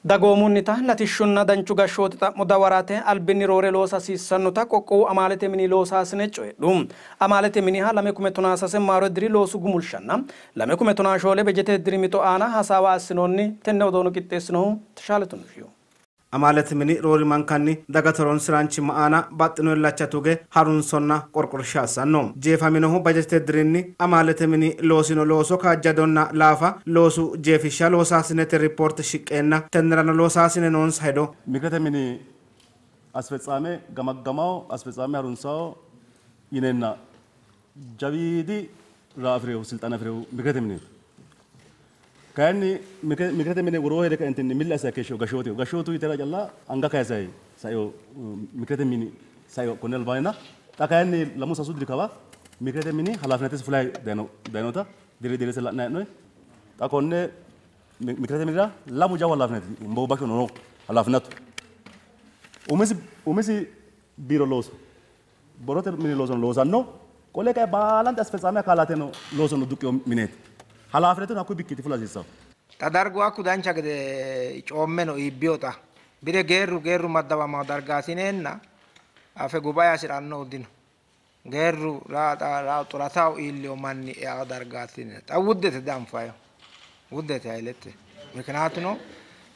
Dagoomunnita latishshunna danchu gashshooti xa'mo dawarate albinni roore loosa hasiissannota qoqqowu amaalete mini loosaasine coyidhu. Amaalete miniha 2013 maaro diri loosu gumulshanna 2014 bejete diri mixo aana hasaawa assinoonni. Tenne odoono qixxeessinohu Teshaale Tunishiyo. Amaalete mini roorimankanni dagate horonsi'raanchimma aana baxxino illacha tuge harunsonna qorqorsha assanno. Jeefaminohu bajete dirinni amaalete mini loosino looso kaajjadonna laafa loosu jeefishsha loosaasinete ripoorte shiqqeenna tennerano loosaasine noonsa hedo mikrete mini asfetsaame gamaggamaw asfetsaame harunsaw yineenna jawiidi raa afireehu silxaan afireehu mikrete mineeti. Kayinni mikrete mine woroo heere kaentinni milli assay keeshshiyo gashshooteho. Gashshootu yitera calla anga kayisay saeo mikrete mini saeo konne albaanina xa kayinni 2-3 diri kawa mikrete mini halaafinatesi fulay dayinota diri dirise la'nanni hee'noyi. Xa konne mikrete minira 2 jawu halaafinati umboo no halaafinatu. Umisi biiro looso borrote mini loosono loosanno qole kayi baalante asfetsaame akaalateno loosono duqqiyo mineeti. Halaafinatuno hakkuyi bikkiiti fula hasiissawo. Xa dargu hakku dancha gede coommeno iibbiyota bire geerru geerru maddawamawo dargaasineenna afe gubaye hasi'rannohu dino. Geerru xurataho iilliyo manni eao dargaasineenna xa wuddete danfayo wuddete hayilete mikinaatuno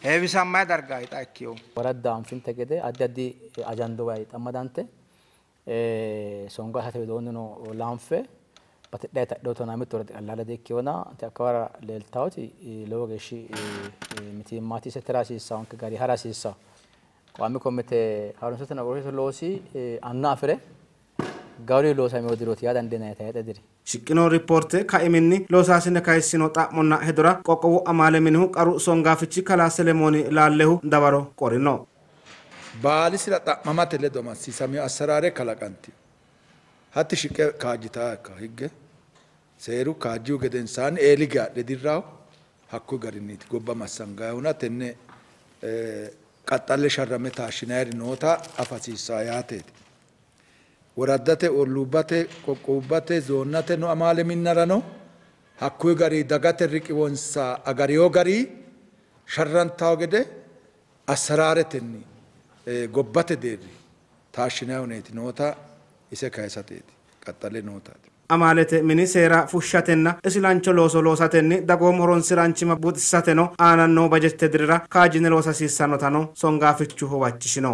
heewisammayi dargaati xa ikkiyohu. Woradda anfinte gede addi addi ajanduwa xammadante songo assate widoonnino laanfe batidhayi tadhewotona mittu woradi qallaale dikkiyona te akkawara leeltawoti lowo geeshshi mitiimmaati ise tira hasiissawonke gari hara hasiissawo. Qaami komite harunsatenna qorqorsate loosi anna afire gawri loosamino dirooti yaa dandiinanni tayixe diri. Shiqqino ripoorte kaiminni loosaasine kayissino xa'monna hedora qoqqowu amaale minihu qaru songaafichi kalaa Selemooni Laallehu dawaro qorino. Baalisira xa'mamate ledo massiisamino assaraare kalaqantino. Hatti shiqqe kaajjitaa ikka higge seeru kaajjihu gedensaanni eeli gaadhe dirraho hakkuyi garinniiti gobba massangayihuna tenne qaxxalle sharrame taashshinayiri noota afa hasiissaa yaateeti. Woraddate, olluubbate, qoqqowubbate, zoonnate no amaale minnarano hakkuyi gari dagate riqiwonsa agariyo gari sharrantawo gede assaraaretenni gobbate deerri taashshinayihuneeti noota ise kayisateeti qaxxale nootaati. Amaalete mini seera fushshatenna isilancho looso loosatenni dagoomu horonsi'raanchimma buuxisateno aananno bajete dirira kaajjine loosa hasiissannotano songaafichu huwachishino.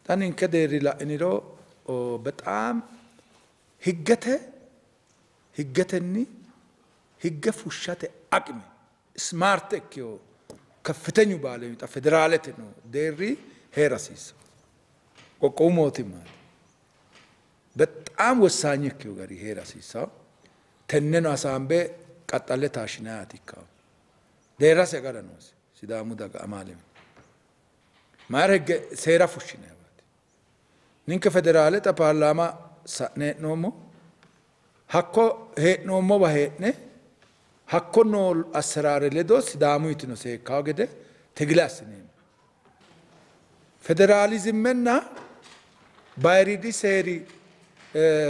Xa ninke deerri la'iniro በጣም higgetenni higge fushshate aqime smart ikkiyo ከፍተኙ ባለሙያ ፌዴራልete no deerri heera hasiissawo. Qoqqowu mootimmaati. በጣም ወሳኝ ikkiyo gari heera hasiissawo. Tenneno hasaambe qaxxalle taashshinayaati ikkawo. Deerrasi agara noosi Sidaamu daga amaale mini. Mayira higge seera fushshinayiwaati. Ninke federaale xa paarlaama sa'ne hee'noommo. Hakko hee'noommowa hee'ne hakko noo assaraare ledo Sidaamu yitino seekkawo gede tigile assineemmo. Federaalizimmenna bayiriidi seeri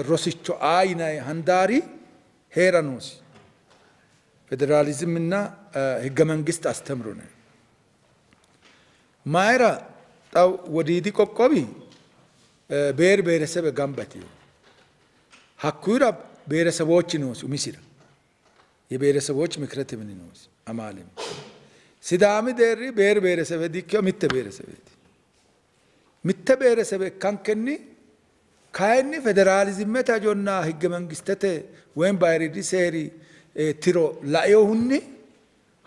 rosicho aa yinayi handaari heera noosi. Federaalizimminna higge mangist aስተምሮ ነው። Mayira xa wodiidi qoqqowi ብሔር ብሔረሰብ gambatiyo hakkuyira ብሔረሰቦች noosi umisira የብሔረሰቦች ምክረት ምን noosi amaale mini. Sidaami deerri ብሔር ብሔረሰብ dikkiyo mitte ብሔረሰቤeti. Mitte ብሔረሰብ ikkankenni kayinni federaalizimete hajonna higge mangistete ወይም bayiriidi seeri tiro lainohunni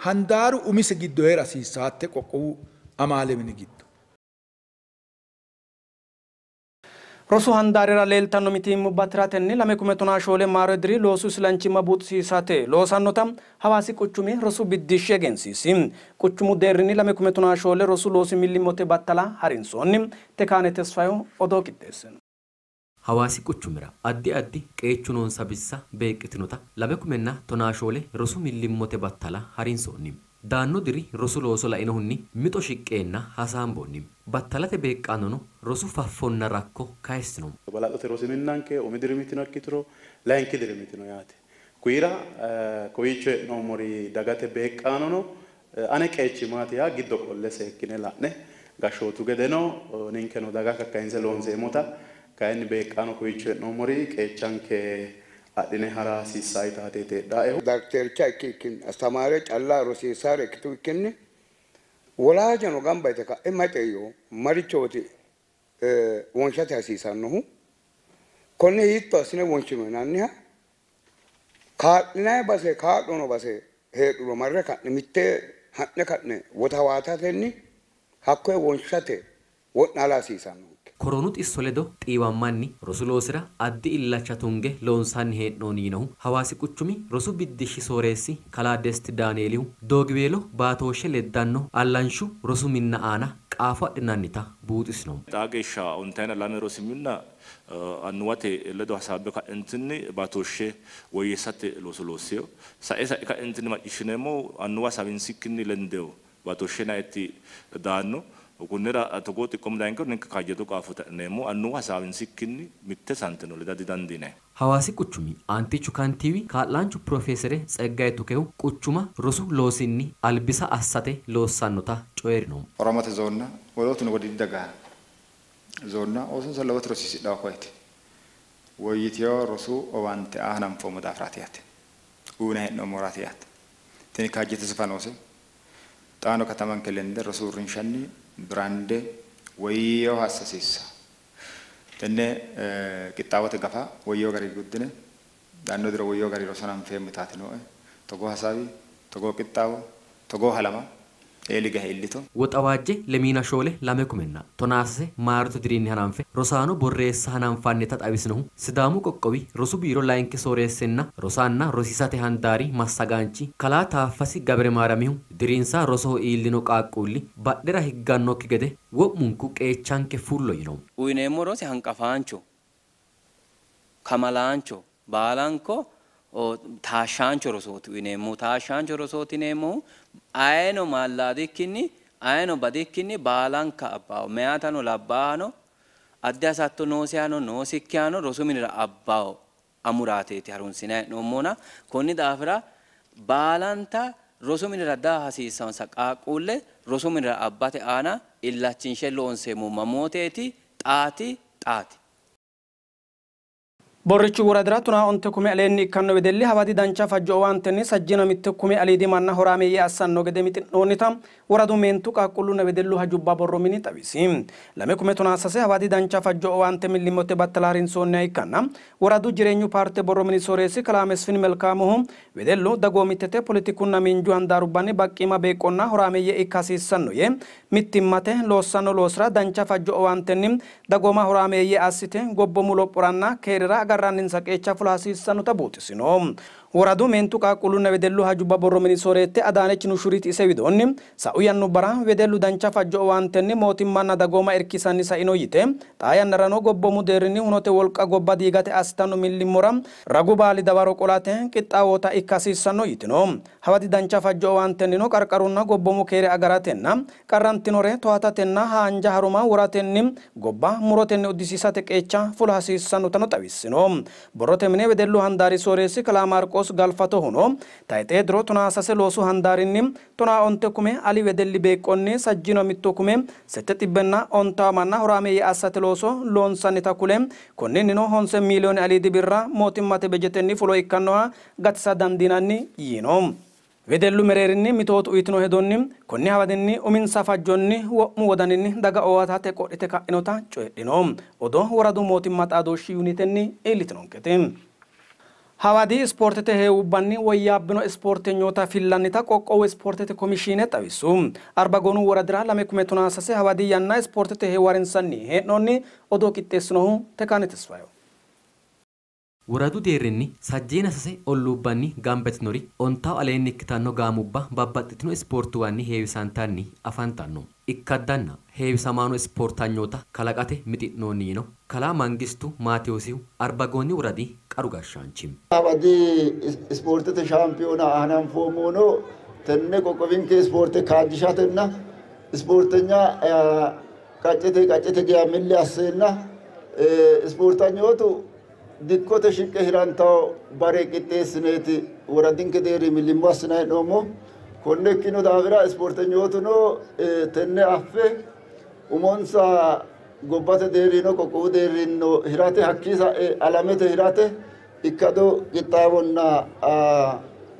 handaaru umise giddo heera hasiissawo hatte qoqqowu amaale mini giddo. Rosu handaarira leeltanno mitiimmubba tiratenni 2014 maaro diri loosu isilanchimma buuxisiisate loosannota Hawaasi quchumi rosu biddishshi egensiisi. Quchumu deerrinni 2014 rosu loosi millimmote battala harinsoonni. Tekaane Tesfayo odoo qixxeessino. Hawaasi quchumira addi addi qeechu noonsa bissa beeqqitinota 2014 rosu millimmote battala harinsoonni. Daanno diri rosu looso lainohunni mixo shiqqeenna hasaamboonni. Battalate beeqqaanono rosu faffonna rakko kayissino. Balaxote rosi minnanke umi diri mitino ikkituro layinki diri mitino yaate. Kuyira kowiicho hee'noommori dagate beeqqaanono Ane qeechi maati yaa giddo qolle seekkine la'ne gashshootu gedeno ninkeno daga kakkayinse loonseemmota kayinni beeqqaano kowiicho hee'noommori qeechanke adhine hara hasiissaa yitaateeti heedhaaehu. Daktericha ikkikkinni astamaare calla rosiisaare ikkitukkinni wolaajano gamba yite ka'e mayi marichooti wonshate hasiisannohu konne hiitto assine wonshino yinanniha kaa'linayi base kaa'lono base heedhuro marre ka'ne mitte ha'ne ka'ne wotawaatatenni hakkoye wonshate wo'naala hasiisanno. Koronu xisso ledo xiiwammanni rosu loosira addi illacha tunge loonsanni hee'noonni yinohu Hawaasi quchumi rosu biddishshi sooreessi kalaa Desti Daaneelihu doogiweelo baatooshshe leddanno allanshu rosu minna aana qaafo adhinannita buuxisino. Xaa geeshsha ontayina lame rosi minna annuwate ledo hasaabbe ka'entinni baatooshshe woyyeessate looso loosseo sa'e sa'e ka'entinni macciishshineemmo annuwa sawinsikkinni lendeyo baatooshshe naetti daanno. Kunnira togoo xiqqomu dayinkero ninke kaajjado qaafo ta'neemmo annuwa hasaawinsikkinni mitte santino leda didandiinanni. Hawaasi quchumi aantichu kantiiwi kaa'laanchu Piroofeesere Tseggaye Tukehu quchuma rosu loosinni albisa assate loossannota coyi'rino. Oromote zoonna wolootuno wodiidi daga zoonna oosonsa lowote rosiisidhawo koyete woyyiteyo rosu owaante aa hananfoommo daafiraati yaate uuyina hee'noommoraati yaate tini kaajjite sufa noose xaano katamanke lende rosu uurrinshanni birande woyyeeho hassasiissa tenne qixxaawote gafa woyyeeho gari guddine daanno diro woyyeeho gari roso hananfeemmo yitaati nooe togoo hasaawi togoo qixxaawo togoo halama eeli gahe iillito. Woxawaajje lemiina shoole lame kumenna tonaasase maarote diriinni hananfe rosaano borreessa hananfannita xawisinohu Sidaamu qoqqowi rosu biiro layinki sooreessenna rosaanna rosiisate handaari massagaanchi kalaa Taaffasi Gabire Maaramihu diriinsa rosoho iillino qaaqquulli badhera higgannokki gede wo'munku qeechanke fullo yino. Uyineemmo rosi hanqafaancho, kamalaancho, baalanko taashshaancho rosooti uyineemmohu. Taashshaancho rosooti yineemmohu ayeno mallaadikkinni ayeno badikkinni baalanka abbawo meyaatano labbaahano addi hasatto noosihano noosikkihano rosu minira abbawo amuraateeti harunsinanni hee'noommona konni daafira baalanta rosu minira daa hasiissansa qaaqquulle rosu minira abbate aana illachinshe loonseemmo mamooteeti xaati xaati. Borrichu woradira tonaa onte kume aleenni ikkanno wedelli hawadi dancha fajjo owaantenni sajjina mitte kume aliidi manna horaameeyye assanno gede mixi'noonnita woradu meentu qaaqqullunna wedellu hajubba borro mini xawisi. 2016 hawadi dancha fajjo owaante millimmote battala harinsoonniha ikkanna woradu jireenyu paarte borro mini sooreessi kalaa Mesfin Melkaamohu wedellu dagoomittete politikunna miinju handaarubbanni baqqima beeqqonna horaameeyye ikka hasiissanno yee mittimmate loossanno loosira dancha fajjo owaantenni dagooma horaameeyye assite gobbomu lophoranna keerira agarranninsa qeecha fula hasiissannota buuxisino. Woradu meentu qaaqqullunna wedellu hajubba borro mini sooreette Adaanech Nushuriit ise widoonni sa'u yannubbara wedellu dancha fajjo owaantenni mootimmanna dagooma irkisanni sa'ino yite xaa yannarano gobboomu deerrinni hunote wolqa gobba diigate assitanno millimmora ragu baali dawaro qolate qixxaawoota ikka hasiissanno yitino. Hawadi dancha fajjo owaantennino qarqarunna gobboomu keere agaratenna qarrantinore towaatatenna haanja haruma woratenni gobba murotenni uddisiisate qeecha fula hasiissannotano xawissino. Borrote mine wedellu handaari sooreessi kalaa Maarqoos Galfatohuno tayixee diro 16 loosu handaarinni 11 kume ali wedelli beeqqonni sajjino mitto kume 750 manna horaameeyye assate looso loonsannita kule konninnino 9 miiliyoone aliidi birra mootimmate bejetenni fulo ikkannoha gatisa dandiinanni yiino. Wedellu mereerinni mitootu uyitino hedonni konni hawadinni uminsa fajjonni wo'mu wodaninni daga owaatate qodhite ka'inota coyidhino. Odoo woradu mootimma xaadooshshi yuunitenni iillitinonkete. Hawadi ispoortete heewubbanni woyyaabbino ispoortenyoota fillannita qoqqowu ispoortete komishiine xawissu. Arbagoonu woradira 2016 hawadi yanna ispoortete heewu harinsanni hee'noonni. Odoo qixxeessinohu Tekaane Tesfayo. Woradu deerrinni sajjiina sase olluubbanni gambetinori ontawo aleenni ikkitanno gaamubba babbaxxitino ispoortuwanni heewisantanni afantanno. Ikkaddanna heewisamaano ispoortanyoota kalaqate mixi'noonni yino kalaa Mangistu Maatewoosihu Arbagooni woradi qaru gashshaanchi. Hawadi ispoortete shaampiyoona hananfoommono tenne qoqqowinke ispoorte kaajjishatenna ispoortenya qaccete qaccete geya milli asseenna ispoortanyootu dikkote shiqqe hirantawo bare qixxeessineeti woradinke deerri millimmo assinanni hee'noommo. Konne ikkino daafira ispoortenyootuno tenne affe umonsa gobbate deerrino qoqqowu deerrino hirate hakkii sa'e alamete hirate ikkado qixxaawonna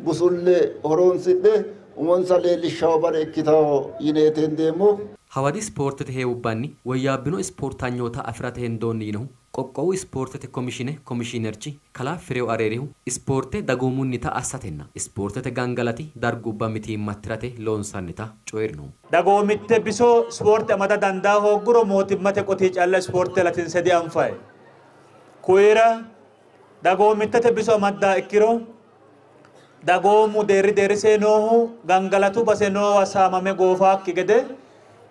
busulle horoonsidhe umonsa leellishshawo bare ikkitawo yineeti hendeemmo. Hawadi ispoortete heewubbanni woyyaabbino ispoortanyoota afirate hendoonni yinohu qoqqowu ispoortete komishine komishiinerchi kalaa Firew Areerihu ispoorte dagoomunnita assatenna ispoortete gangalati dargubba mitiimma tirate loonsannita coyi'rino. Dagoomitte biso ispoorte amada dandaa hoogguro mootimmate qotii calla ispoorte latinse dianfayi. Kuyira dagoomittete biso amaddaa ikkiro dagoomu deerri deerrisee noohu gangalatu base noowa saamame goofaakki gede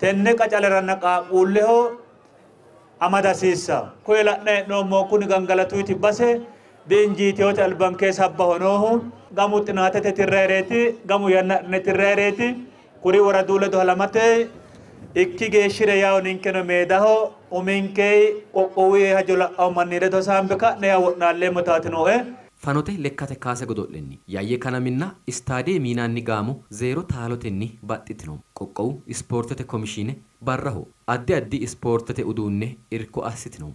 tenne qacaleranna qaaqquulleho amada hasiissa. Koye la'ne hee'noommo kuni gangalatuyti base diinjiiteyote albankee sabbaho noohu gamu xinaatete tirrayireeti gamu yanna'ne tirrayireeti kuri woradu ledo halamate ikki geeshshire yawo ninkeno meedaho uminkey qoqqowuye hajo la'awo manni ledo hasaambe ka'ne yaa wo'naalleemmo taati nooe. Fanote lekkate kaase godo'lenni Yaayye Kanaminna Istaadeemi yinanni gaamo 0 taalotenni baxxitino. Qoqqowu ispoortete komishiine barraho addi addi ispoortete uduunne irko assitino.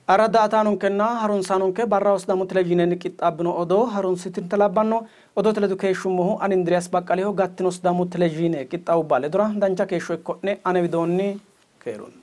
Ara daa''ataanonkenna harunsaanonke barraho Sidaamu televizhiinenni qixxaabbino odoo harunsitinota labbanno. Odoote ledo keeshshummohu ani Indiriyaas Baqqaliho. Gattino Sidaamu televizhiine qixxaawubba ledora dancha keeshsho ikko'ne. Ane widoonni keerunni.